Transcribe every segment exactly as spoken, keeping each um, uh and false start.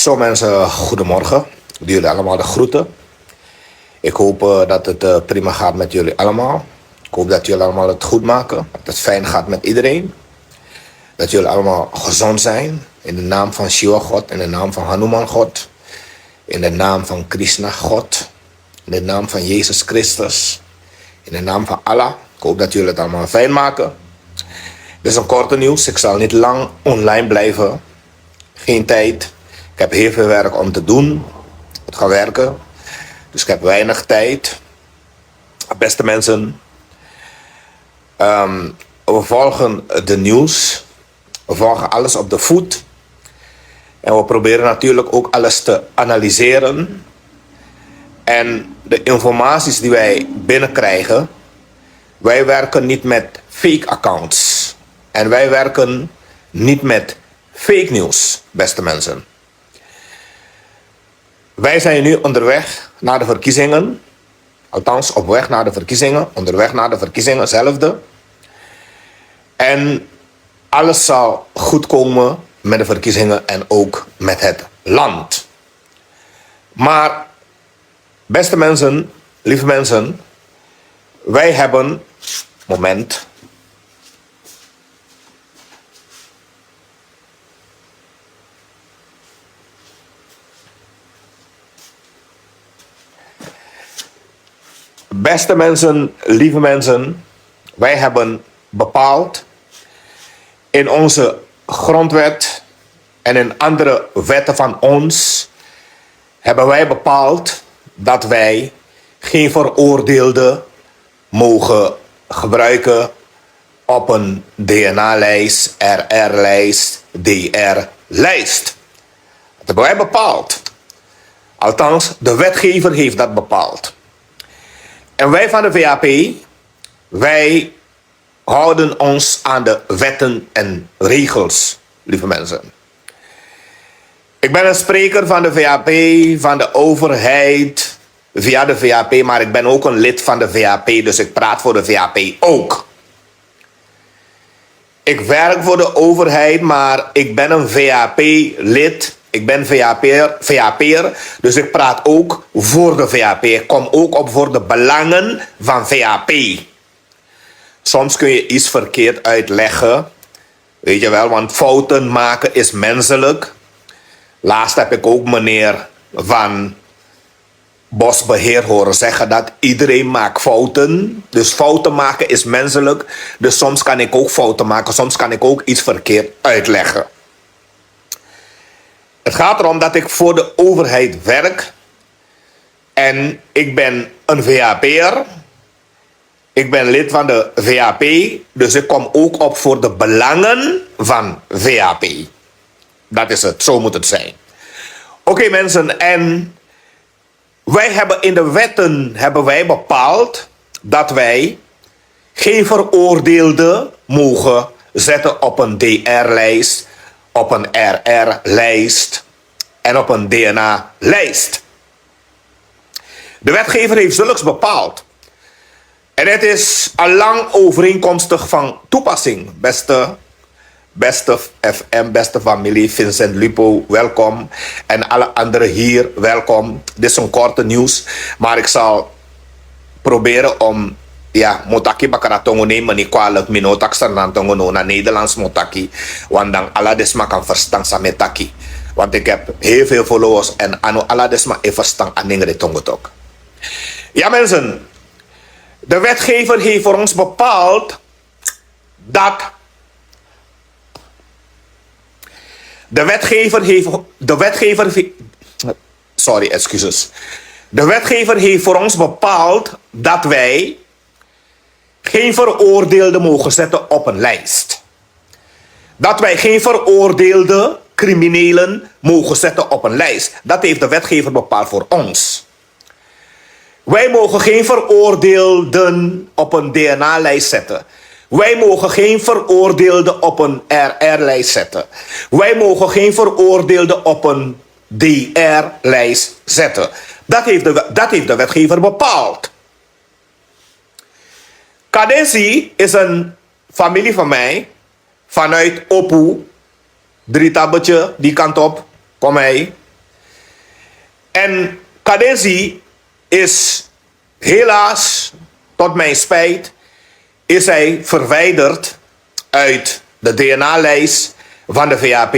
Zo mensen, goedemorgen. Ik doe jullie allemaal de groeten. Ik hoop eh, dat het eh, prima gaat met jullie allemaal. Ik hoop dat jullie allemaal het goed maken. Dat het fijn gaat met iedereen. Dat jullie allemaal gezond zijn. In de naam van Shiva God, in de naam van Hanuman God, in de naam van Krishna God, in de naam van Jezus Christus, in de naam van Allah. Ik hoop dat jullie het allemaal fijn maken. Dit is een korte nieuws. Ik zal niet lang online blijven. Geen tijd. Ik heb heel veel werk om te doen. Ik moet gaan werken. Dus ik heb weinig tijd. Beste mensen, ehm, we volgen de nieuws. We volgen alles op de voet. En we proberen natuurlijk ook alles te analyseren. En de informaties die wij binnenkrijgen, wij werken niet met fake accounts. En wij werken niet met fake nieuws, beste mensen. Wij zijn nu onderweg naar de verkiezingen. Althans, op weg naar de verkiezingen, onderweg naar de verkiezingen zelfde. En alles zal goed komen met de verkiezingen en ook met het land. Maar, beste mensen, lieve mensen, wij hebben, moment. Beste mensen, lieve mensen, wij hebben bepaald in onze grondwet en in andere wetten van ons, hebben wij bepaald dat wij geen veroordeelde mogen gebruiken op een D N A-lijst, R R-lijst, D R-lijst. Dat hebben wij bepaald. Althans, de wetgever heeft dat bepaald. En wij van de V A P, wij houden ons aan de wetten en regels, lieve mensen. Ik ben een spreker van de V A P, van de overheid, via de V A P, maar ik ben ook een lid van de V A P, dus ik praat voor de V A P ook. Ik werk voor de overheid, maar ik ben een V A P-lid. Ik ben V A P'er, V A P'er, dus ik praat ook voor de V A P. Ik kom ook op voor de belangen van V A P. Soms kun je iets verkeerd uitleggen. Weet je wel, want fouten maken is menselijk. Laatst heb ik ook meneer van Bosbeheer horen zeggen dat iedereen maakt fouten. Dus fouten maken is menselijk. Dus soms kan ik ook fouten maken. Soms kan ik ook iets verkeerd uitleggen. Het gaat erom dat ik voor de overheid werk. En ik ben een V A P'er. Ik ben lid van de V A P, dus ik kom ook op voor de belangen van V A P. Dat is het, zo moet het zijn. Oké mensen, en wij hebben in de wetten hebben wij bepaald dat wij geen veroordeelde mogen zetten op een D R-lijst, op een R R-lijst en op een D N A-lijst. De wetgever heeft zulks bepaald. En het is al lang overeenkomstig van toepassing, beste, beste F M, beste familie, Vincent Lupo, welkom. En alle anderen hier, welkom. Dit is een korte nieuws, maar ik zal proberen om, ja, mi o taki bakra tongo, neem me niet kwalijk, mi no o taki Sranan tongo, no, na Nederlands mi o taki. Want dan ala den sma kan verstan san mi e taki. Want ik heb heel veel followers en a no ala den sma e verstan a nengre tongo toch. Ja mensen, de wetgever heeft voor ons bepaald dat. De wetgever heeft. De wetgever. Sorry, excuses. De wetgever heeft voor ons bepaald dat wij geen veroordeelde mogen zetten op een lijst. Dat wij geen veroordeelde criminelen mogen zetten op een lijst. Dat heeft de wetgever bepaald voor ons. Wij mogen geen veroordeelden op een D N A-lijst zetten. Wij mogen geen veroordeelden op een R R-lijst zetten. Wij mogen geen veroordeelden op een D R-lijst zetten. Dat heeft, de, dat heeft de wetgever bepaald. Kadesi is een familie van mij vanuit Opu, Dritabetje, die kant op, kom hij. En Kadensi is helaas, tot mijn spijt, is hij verwijderd uit de D N A-lijst van de V A P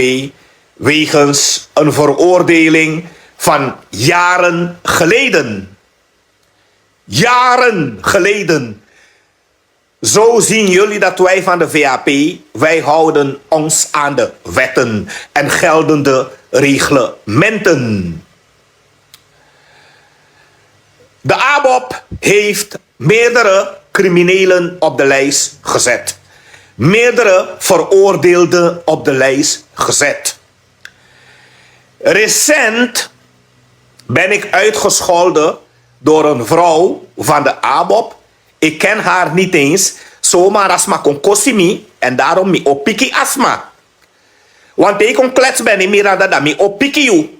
wegens een veroordeling van jaren geleden. Jaren geleden. Zo zien jullie dat wij van de V A P, wij houden ons aan de wetten en geldende reglementen. De ABOP heeft meerdere criminelen op de lijst gezet. Meerdere veroordeelden op de lijst gezet. Recent ben ik uitgescholden door een vrouw van de ABOP. Ik ken haar niet eens. Zomaar a sma kon kosi mi, en daarom mi o piki a sma. Want te yu kon klets Benny Miranda, dan mi o piki yu.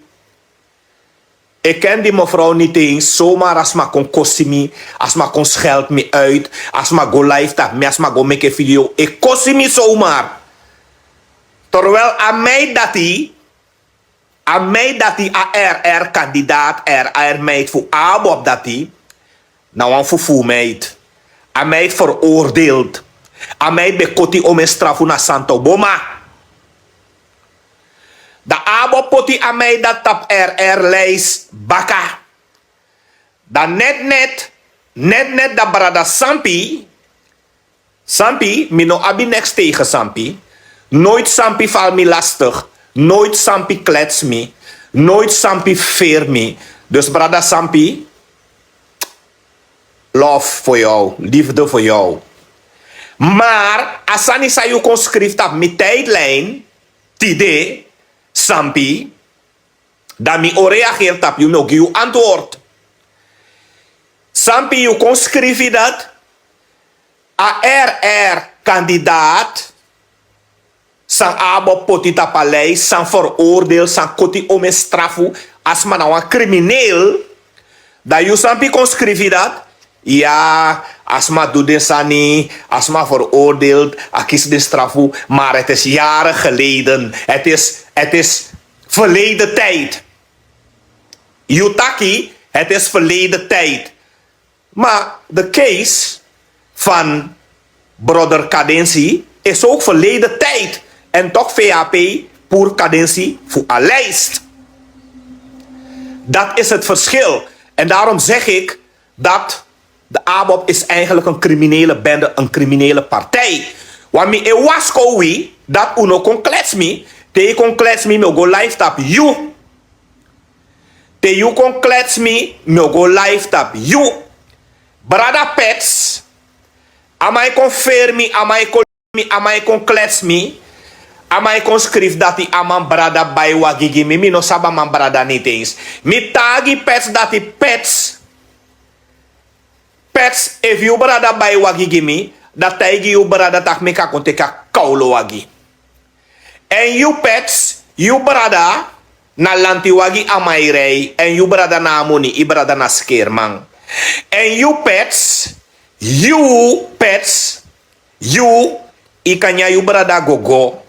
Ik ken die mevrouw niet eens. Zomaar a sma kon kosi mi, a sma kon scheld mi uit, a sma go live tapu mi, a sma go meke video, e kosi mi zomaar. Terwijl a meid dati, a meid dati, a R R-kandidaat, R R-meid fu ABOP dati, na wan fufu meid. A meid veroordeeld. A meid ben koti omen strafu na Santo Boma. Dan ABOP poti a meid dati tapu R R-lijst baka. Dan net net, net net dan brada Sampi, Sampi, mi no abi niks tegen Sampi. Nooit Sampi val mi lastig. Nooit Sampi klets mi. Nooit Sampi feer mi. Dus brada Sampi, love voor jou, liefde voor jou. Maar a sani san yu kon skrifi tapu mi tijdlijn tide, Sampi, dan mi o reageri tapu yu, mi o gi yu antwoord. Sampi, yu kon skrifi dati a R R-kandidaat san ABOP poti tapu a lijst, san veroordeel, san koti omen strafu, a sma na wan krimineel. Dan yu Sampi kon skrifi dati, ya, a sma du den sani, a sma veroordeeld, a kisi den strafu, maar het is jaren geleden. Het is, het is verleden tijd. Yu taki, het is verleden tijd. Maar de case van brother Kadensi is ook verleden tijd. En toch V A P poer Kadensi fu a lijst. Dat is het verschil. En daarom zeg ik dat de ABOP is eigenlijk een criminele bende, een criminele partij. Want mi e wasko wi dat un no kon klets mi. Te yu kon klets mi, mi o go live tapu yu. Te yu kon klets mi, mi o go live tapu yu. Brada Pets, a man e kon feer mi, a man e kon mi, a man e kon klets mi. A man e kon skrifi dati a man brada bai wagi gi mi, mi no sabi a man brada niet eens. Mi taigi Pets dati, Pets, Pets, efu yu brada bai wagi gi mi, dan taigi yu brada taki meki a kon teki a kawlo wagi. Èn yu Pets, yu brada na lanti wagi a man e rei, èn yu brada na a moni, yu brada na skerman. Èn yu Pets, yu Pets, yu, yu kan nyan yu brada gogo.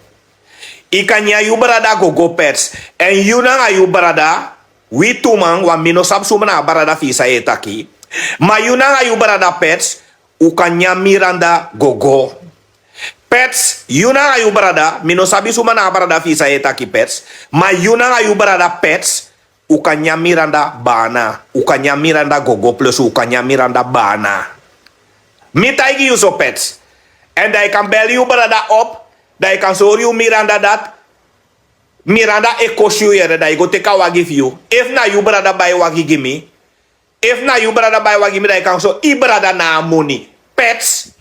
Yu kan nyan yu brada gogo, Pets. Èn yu nanga yu brada, wi tu man, want mi no sabi suma na a brada fu yu san yu e taki. Ma yu nanga yu brada, Pets, un kan nyan Miranda gogo. Pets, yu nanga yu brada, mi no sabi suma na a brada fu yu san yu e taki, Pets. Ma yu nanga yu brada, Pets, un kan nyan Miranda bana. Un kan nyan Miranda gogo plus un kan nyan Miranda bana. Mi taigi yu so, Pets. Èn dan yu kan beli yu brada op, dan yu kan sori yu Miranda dati Miranda e kosi yu yere, dan yu go teki a wagi fu yu. Efu na yu brada bai wagi gi mi, efu na yu brada bai wagi gi mi, dan yu kan sori yu brada na a moni. Pets.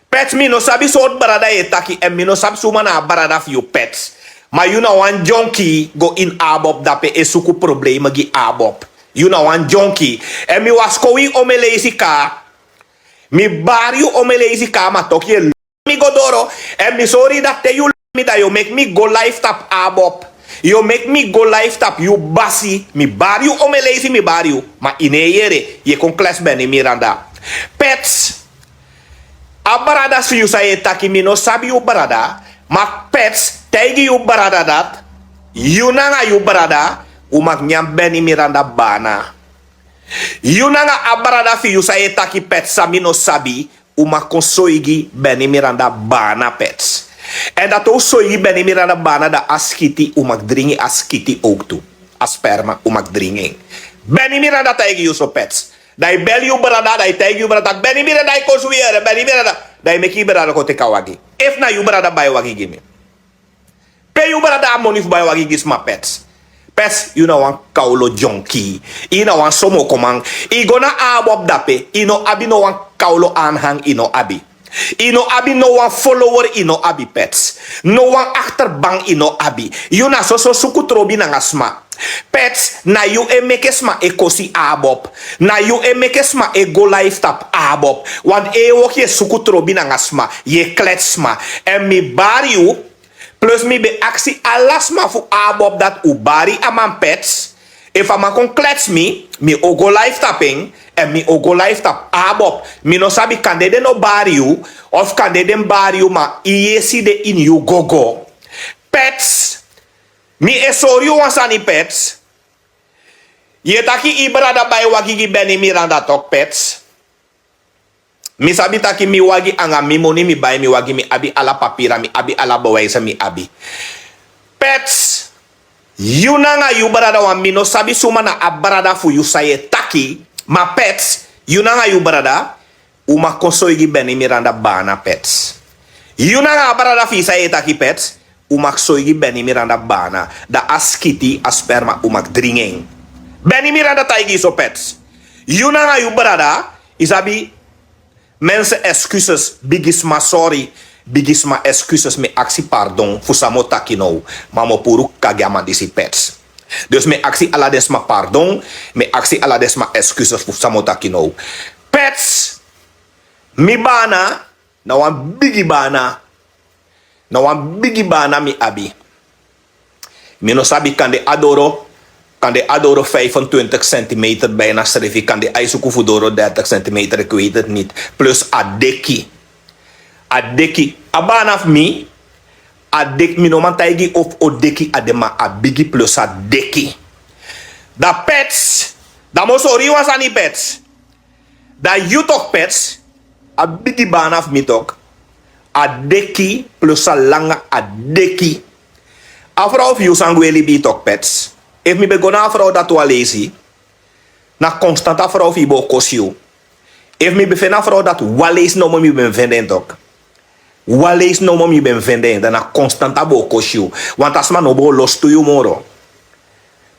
Pets, mi no sabi sortu brada yu e taki, èn mi no sabi suma na a brada fu yu, Pets. Ma yu na wan dyonki go ini ABOP dape e suku problema gi ABOP. Yu na wan dyonki. Èn mi wasko wi omen leisi kaa. Mi bari yu omen leisi kaa, ma toki yu e lobi mi go doro. Èn mi sori dati te yu lobi mi, dan yu o meki mi go live tapu ABOP. Yu o meki mi go live tapu yu basi. Mi bari yu omen leisi, mi bari yu. Ma yu no e yere, yu e kon klets Benny Miranda. Pets. A brada fu yu san yu e taki, mi no sabi yu brada. Ma Pets, taigi yu brada dati yu nanga yu brada Un mag nyan Beni Miranda bana. Yu nanga a brada fu yu san yu e taki, Pets, san mi no sabi, un mag kon soigi Beni Miranda bana, Pets. Èn dati un soigi Beni Miranda bana, dan a skiti, un mag dringi a skiti owktu. A sperma, un mag dringi en. Beni Miranda taigi yu so, Pets. Dan yu beli yu brada, dan yu taigi yu brada taki Beni Miranda e kon sweri, Beni Miranda. Dan yu meki yu brada kon teki a wagi. Efu na yu brada bai wagi gi mi. Pe yu brada abi moni fu bai wagi gi sma, Pets? Pets, yu na wan kawlo dyonki. Yu na wan somokoman. Yu go na Abob dape, yu no abi no wan kawlo anhang, yu no abi. Yu no abi no wan follower, yu no abi, Pets. No wan achterban yu no abi. Yu na soso suku trobi nanga sma. Pets, na yu e meke sma e kosi Abob. Na yu e meke sma e go live tapu Abob. Want yu e woki, yu e suku trobi nanga sma, yu e klets sma. Èn mi bari yu, plus mi ben aksi ala sma fu Abob dati un bari a man, Pets. Efu a man kon klets mi, mi o go live tapu en, èn mi o go live tapu Abob. Mi no sabi, kande den no bari yu, of kande den bari yu, ma yu yesi de ini yu gogo. Pets, mi e sori yu wan sani, Pets. Yu e taki yu brada bai wagi gi Beni Miranda tok, Pets. Mi sabi taki mi wagi, anga mi moni mi bai mi wagi, mi abi ala papira, mi abi ala bewijs, mi abi. Pets, yu nanga yu brada wan, mi no sabi suma na a brada fu yu san yu e taki, ma, Pets, yu nanga yu brada, un mag kon soigi Beni Miranda bana, Pets. Yu nanga a brada fu yu san yu e taki, Pets, un mag soigi Beni Miranda bana. Dan a skiti, a sperma, un mag dringi en. Beni Miranda taigi yu so, Pets. Yu nanga yu brada, yu sabi, mensen, excuses, bigisma sorry, bigisma excuses, mi e aksi pardon fu san mi o taki now, ma mi o puru kagi a man disi, Pets. Dus mi e aksi ala den sma pardon, mi e aksi ala den sma excuses fu san mi o taki now. Pets, mi bana na wan bigi bana. Na wan bigi bana mi abi. Mi no sabi, kande a doro, kande a doro vijfentwintig centimeter bijna srefi, kande a e suku fu doro dertig centimeter, ik weet het niet. Plus a deki. A deki. A bana fu mi, a deki, mi no man taigi yu of o deki a de, ma a bigi plus a deki. Dan, Pets, dan mi o sori yu wan sani, Pets. Dan yu tok, Pets, a bigi bana fu mi tok, a deki plus a langa, a deki. A frow fu yu san gwe libi yu tok, Pets. Efu mi ben go na a frow dati wan leisi, na konstant a frow fu yu bo kosi yu. Efu mi ben feni a frow dati wan leisi nomo, mi ben feni en tok. Wan leisi nomo mi ben feni en, dan na konstant a bo kosi yu. Want a sma no bo lostu yu moro.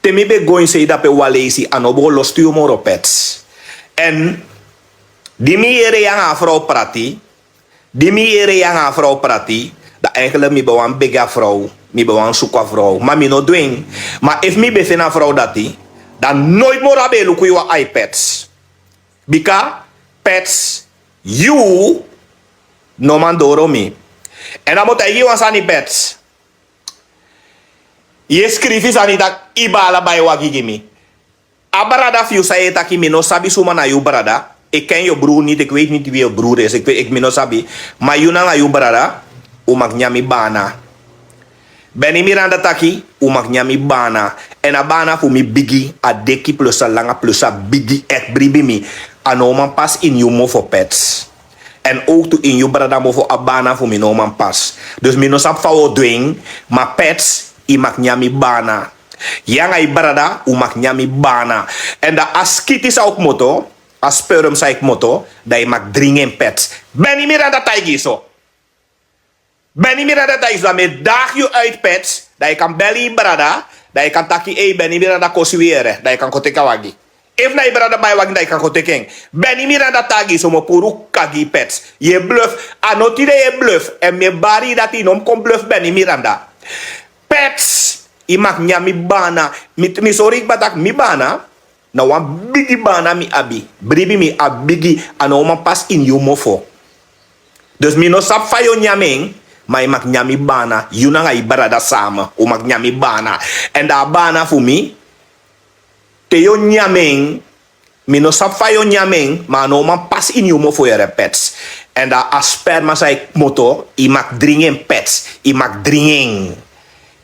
Te mi ben go ini sei dape wan leisi, a no bo lostu yu moro, Pets. Èn di mi yere yu anga a frow prati, di mi yere yu anga a frow prati, dan eigenlijk mi ben wani begi a frow, mi ben wani suku a frow. Ma mi no du en. Ma efu mi ben feni a frow dati, dan noiti moro a ben e luku yu wan ai, Pets. Bika, Pets, yu no man doro mi. Èn dan mi o taigi yu wan sani, Pets. Yu e skrifi sani taki yu baala bai wagi gi mi. A brada fu yu san yu e taki, mi no sabi suma na yu brada. Ik ken je broer niet, ik weet niet wie je broer is. Ik weet, ik, mi no sabi. Ma yu nanga yu brada, un mag nyan mi bana. Beni Miranda taki, un mag nyan mi bana. Èn a bana fu mi bigi, a deki plus a langa plus a bigi, echt, bribi mi. A no man pas ini yu mofo, Pets. Èn owktu ini yu brada mofo, a bana fu mi no man pas. Dus mi no sabi fa wi o du en, ma, Pets, yu mag nyan mi bana. Yu anga yu brada, un mag nyan mi bana. Èn dan a skiti san o kmoto, a sperm san e kmoto, dan yu mag dringi en, Pets. Beni Miranda taigi yu so. Beni Miranda taigi yu so, dan mi e dagi yu uit, Pets. Dan yu kan beli yu brada, dan yu kan taki: "Ei, Beni Miranda kon sweri," dan yu kan kon teki a wagi. Efu na yu brada bai wagi, dan yu kan kon teki en. Beni Miranda taigi yu so, mi o puru kagi, Pets. Yu e bluf. A no tide yu e bluf. Èn mi e bari yu dati yu no mu kon bluf Beni Miranda. Pets, yu mag nyan mi bana. Mi, mi sori kba taki mi bana na wan bigi bana mi abi. Bribi mi, a bigi, a no man pas ini yu mofo. Dus mi no sabi fa yu o nyan mi en, ma yu mag nyan mi bana. Yu nanga yu brada sama, un mag nyan mi bana. Èn dan a bana fu mi, te yu o nyan mi en, mi no sabi fa yu o nyan mi en, ma a no man pas ini yu mofo, yere, Pets. Èn dan a sperma san e kmoto, yu mag dringi en, Pets. Yu mag dringi en.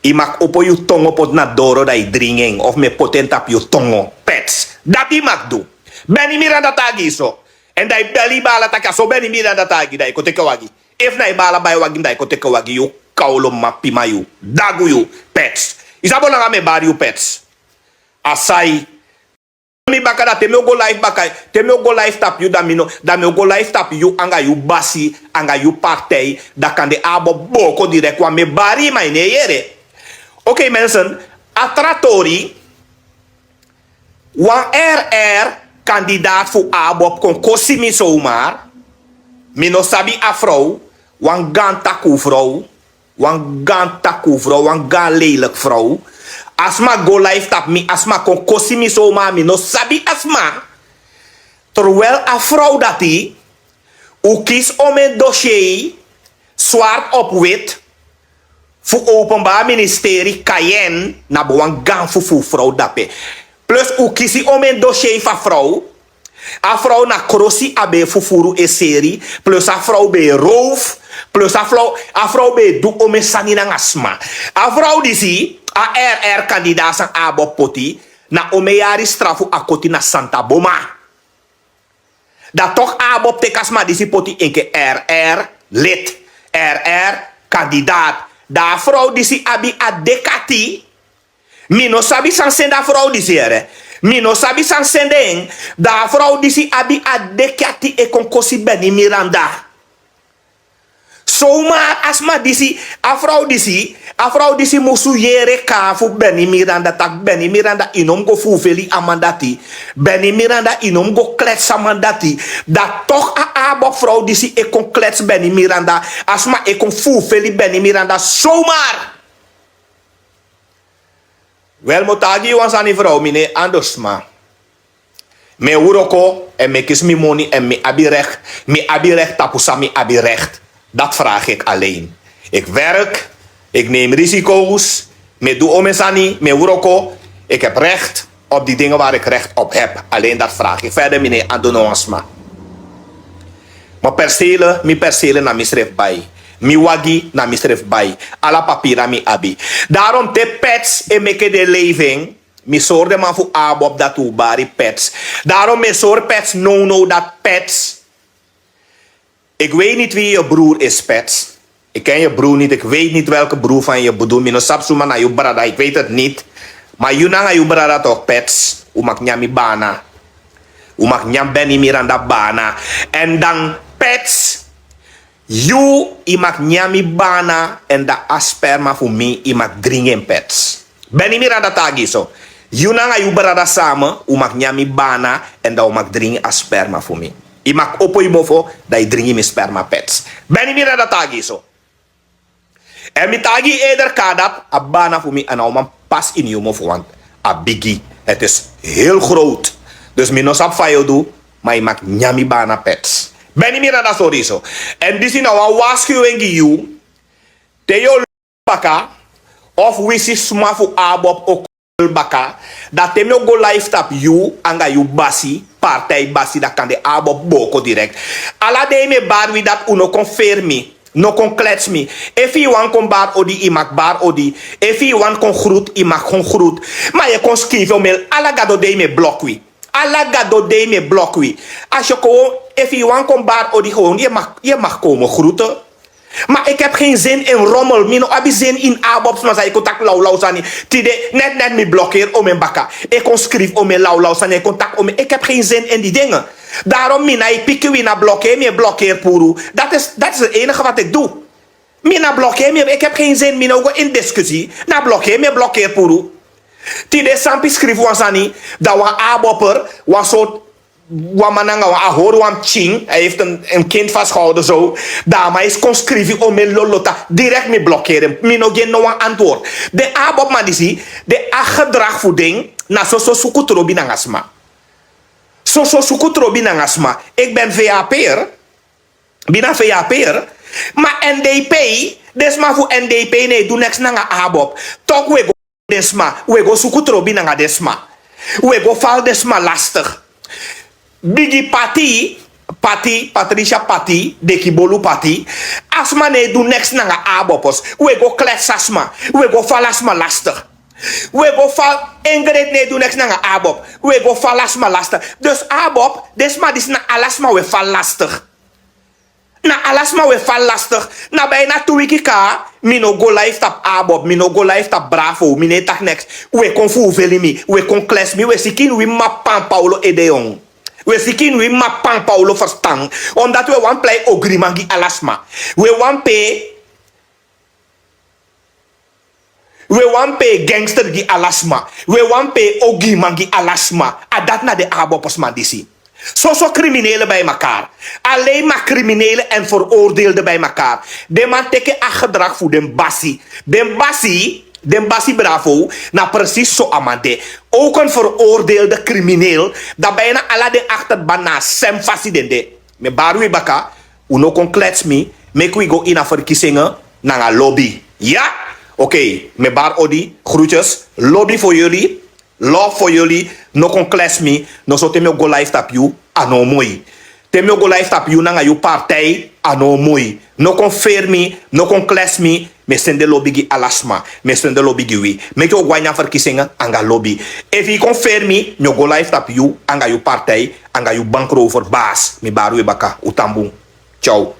Yu mag opo yu tongo poti na doro dan yu dringi en of mi e poti en tapu yu tongo. Pets, dati yu mag du. Beni miranda taigi yu so. Èn dan yu beli yu baala taki a so beni miranda taigi dan yu kon teki en wagi. Efu na yu baala bai wagi mi dan yu kon teki en wagi yu. Kawlo mma pima yu. Dagu yu. Pets, yu sabi olanga mi e bari yu pets. A sai. Mi baka dan te mi o go life baka, te mi o go life tapu yu dan mi no dan mi o go life tapu yu anga yu basi anga yu partij. Dan kande a abo booko direkti wan mi e bari yu ma yu no e yere. Okei mensen, a tra tori. Wan rr kandidaat fu a abo kon kosi mi somar. Mi no sabi a frow. Wan gan taku frow. Wan gan taku frow wan gan leilik frow. A sma go life tapu mi a sma kon kosi mi somar mi no sabi a sma. Terwel a frow dati un kisi omen dosiyei swart op wit fu openbari ministeri kayen na ben wan gan fufuru frow dape. Plus un kisi omen dosiyei fu a frow. A frow na krosi a ben e fufuru e seri. Plus a frow ben e rowfu. Plus a frow a frow ben e du omen sani nanga sma. A frow disi a rr kandida san a abi o poti na omen yari strafu a koti na santa boma. Dan tok' a abi o teki a sma disi poti enke rr lid, rr kandidaat. Dan a frow disi abi a dek'ati. Mi no sabi san sende a frow disi yere. Mi no sabi san sende en. Dan a frow disi abi a dek'ati e kon kosi beni miranda. Somar a sma disi a frow disi a frow disi musu yere kaa fu beni miranda taki beni miranda yu no mus go fufeli a man dati. Beni miranda yu no mus go kletsi a man dati. Dan tok' a abok frow disi e kon kletsi beni miranda. A sma e kon fufeli beni miranda somar. Wel mi o taigi yu wan sani frow mi no e ando sma. Mi e wroko èn mi e kisi mi moni èn mi abi rek. Mi abi rek tapu san mi abi rek. Dati fragi eki alen. Eki werk. Eki nemi risikows. Mi e du omen sani mi e wroko. Eki hebi rek op di dingen wari eki rek op hebi alen dati fragi eki ferder mi no e ando no wan sma. Ma persele mi persele na mi srefi bai. Mi wagi na mi srefi bai. Ala papiri na mi abi. Darom te pets e meke den leifi en. Mi sori den man fu abob dati un bari pets. Darom mi e sori pets nownow dati pets. Eki wei niti wi yu brur isi pets. Eki ken yu brur niti eki wei niti welke brur fan yu brur mi no sabi suma na yu brada eki wei teti niti. Ma yu nanga yu brada tok pets. Un maki nyan mi bana. Un maki nyan beni miranda bana. Èn dan pets. Yu yu maki nyan mi bana èn dan a sperma fu mi yu maki dringi en pets. Beni miranda taigi yu so. Yu nanga yu brada sama un maki nyan mi bana èn dan un maki dringi a sperma fu mi. Yu maki opo yu mofo dan yu dringi mi sperma pets. Beni miranda taigi yu so. Èn mi taigi yu eder kari dati a bana fu mi èn a uman pasi ini yu mofo want a bigi. Heti is hel growt. Dus mi no sabi fa yu o du. Ma yu maki nyan mi bana pets. Beni miranda sori yu so. Èn disi na wan warskuwen gi yu. Te yu o luku baka of wisi sma fu abob o kol baka, dan te mi o go life tapu yu anga yu basi, partij basi dan kande abob booko direkt. Ala dei mi e bari wi dati un no kon feri mi. No kon klets mi. Efu yu wani kon bari odi yu maki bari odi. Efu yu wani kon grutu yu maki kon grutu. Ma yu e kon skrifi omen ala gado dei mi e bloki wi. Ala gado dei mi e bloki wi. A si o kon efu yu wani kon bari odi gewon yu e maki kon mi grutu. Ma eki hebi gen zin en romel mi no abi zin ini abob sma san yu kon taki lawlaw sani. Tide neti neti mi blokeri omen baka. E kon skrifi omen lawlaw sani e kon taki omen eki hebi gen zin en di denge. Darom mi na e piki wi na blokeri mi e blokeri puru. Dati is dati is en enige wati eki du. Mi na blokeri mi eki hebi gen zin mi no go ini diskusi. Na blokeri mi e blokeri puru. Tide sampi skrifi wan sani dan wan aboper wan sortu wan man nanga wan a hori wan pikin a hefti en kind fasgeholden so. Dan a man esi kon skrifi omen lolota direkti mi blokeri en mi no gi en no wan antword. Den abopman disi den a gedrag fu den na soso suku trobi nanga sma. Soso suku trobi nanga sma. Eki ben vap er. Bina vap er. Ma ndp den sma fu ndp no e du neks nanga abop. Tok' un e go den sma un e go suku trobi nanga den sma. Un e go fali den sma lastig. Bigi pati Pati, Patricia Pati, Dekibolu Pati. A sma no e du neks nanga Abopos. Un e go klets a sma. Un e go fali a sma lastig. Un e go fali, Ingrid no e du neks nanga Abop. Un e go fali a sma lastig. Dus Abop, den sma disi na ala sma un e fali lastig. Na ala sma un e fali lastig. Na bai na tu wiki kaba, mi no go live tapu Abop, mi no go live tapu Bravo, mi no e taki neks. Un e kon fufeli mi, un e kon klets mi, un e siki ini wi mama Paulo ede yon. Un e siki ini wi mama Paulo ferstan. Omdat un e wani prei ogriman gi ala sma. Un e wani pe, un e wani pe gangster gi ala sma. Un e wani pe ogriman gi ala sma. A dati na den Aboposma disi. Soso criminelen bij elkaar. Alleen maar criminelen en veroordeelden bij elkaar. Den man teki a gedrag fu den basi. Den basi, den basi Bravo, na precies so a man de. Ook een veroordeelde crimineel. Dan bijna ala den achterban na a sem fasi den de. Mi e bari wi baka, un no kon klets mi, meki wi go ini a verkiezingen nanga lobi. Ya? Oké, mi e bari odi, groetjes, lobi voor jullie. Love for jullie, no kon klets mi, no so te mi o go live tapu yu, a no o moi. Te mi o go live tapu yu nanga yu partij, a no o moi. No kon feri mi, no kon klets mi, mi e sende lobi gi ala sma, mi e sende lobi gi wi. Meki un o go a ini a verkiezingen anga lobi. Efu yu kon feri mi, mi o go live tapu yu, anga yu partij, anga yu bankrover basi. Mi e bari wi baka, un tan bun. Ciao.